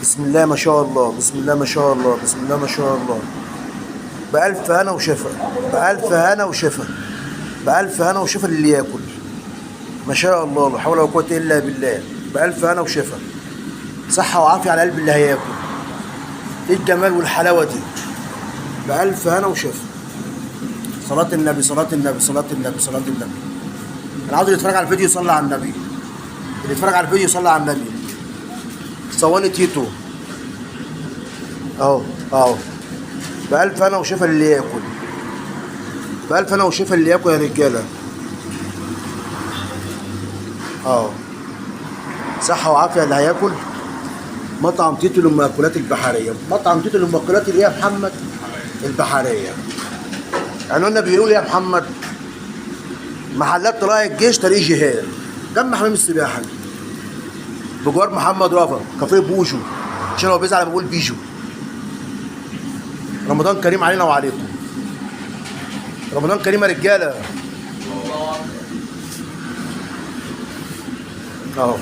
بسم الله ما شاء الله، بسم الله ما شاء الله، بسم الله ما شاء الله. بألف هنا وشفا، بألف هنا وشفا، بألف هنا وشفا للي ياكل. ما شاء الله، لا حول ولا قوة إلا بالله. بألف هنا وشفا، صحة وعافية على قلب اللي هياكل. ايه الجمال والحلاوة دي؟ بألف هنا وشفا. صلاة النبي، صلاة النبي، صلاة النبي، صلاة النبي. أنا عاوز اللي يتفرج على الفيديو يصلي على النبي. اللي يتفرج على الفيديو يصلي على النبي. صواني تيتو اهو اهو. بألف هنا وشفا اللي ياكل، بألف هنا وشفا اللي ياكل يا رجالة. اهو صحة وعافية اللي هياكل. مطعم تيتو للمأكولات البحرية. مطعم تيتو للمأكولات اللي هي يا محمد البحرية. عنواننا بيقول يا محمد محلات طلائع الجيش، طريق جهاد، جنب حمام السباحة، بجوار محمد رافع، كافيه بوجو، عشان هو بيزعل لما بقول بيجو. رمضان كريم علينا وعليكم. رمضان كريم يا رجاله. اهو.